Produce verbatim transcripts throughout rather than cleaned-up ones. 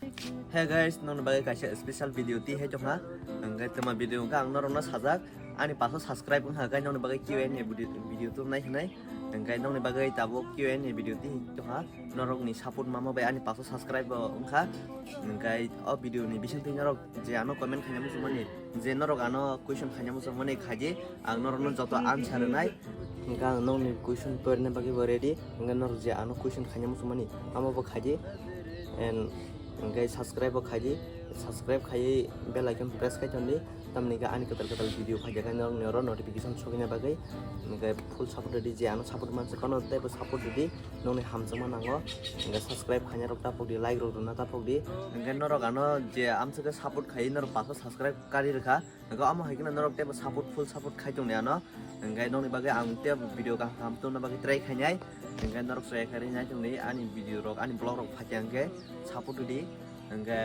Hey guys, nokni bagwi kaisa special video twi hai tongkha. Hwnkhe twma video hwnkhe ang norokno sajak, ani paso subscribe wngkha, hwnkhe nokni bagwi Q and A video, video tubunai hinai. Hwnkhe nokni bagwi tabuk Q and A video twi tongkha. Norokni support mama bai ani paso subscribe bo wngkha. Hwnkhe o video ni bisingtwi norok je ano comment khaina muchungmani, je norok ano question khaina muchungmani khaidi, ang norokno joto answer rwnai. Hwnkhe ang nokni question torina bagwi bo ready. Hwnkhe norok je ano question khaina muchungmani, amo bo khaidi. And hwnkhe subscribe bo khaidi. Subscribe khaiwi bell icon press khai tondi. Tamni hwnkhe ani kwtal kwtal video phaijakha norokni oro notification sokina bagwi. Hwnkhe full support rwdi, je ano support mansa phano teibo support rwdi. Nokni hamjakma nango. Hwnkhe subscribe khaina rok taphokdi, like rok rwna taphokdi. Hwnkhe norok ano je amswkhe support khaiwi norok paso subscribe kari rwkha. Hwnkhe omo hai kheno norok teibo support, full support khai tongdi ano. Hwnkhe nokni bagwi ang teibo video kaham kaham tubuna bagwi try khainai. Hwnkhe norok chaya khe rinai tongdi ani video rok, ani vlog rok phaikha hwnkhe support rwdi. Hwnkhe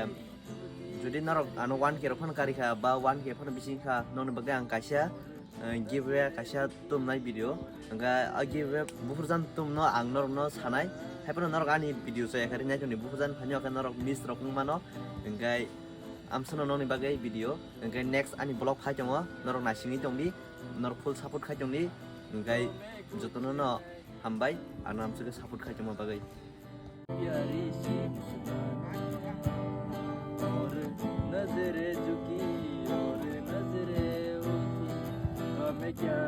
jodi norok ano one K rok phano karikha ba one K phano bising kha, nokni bagwi ang kaisa, eh, giveaway kaisa tubunai video. Hwnkhe a giveaway buphurjan tubunno ang norokno sanai. Haiphano norok ani video chaya khe rinai tongdi, buphurjan phaino khe norok miss rok wngmano. Hwnkhe amsano nokni bagwi video. Hwnkhe next ani vlog phai tongo, norok naisingwi tongdi, norok full support khai tongdi. Hwnkhe jotono no hambai, ano amswkhe support khai tongma bagwi. प्यारी सी मुस्कान और नजरें झुकी और नजरें उठी, हमें क्या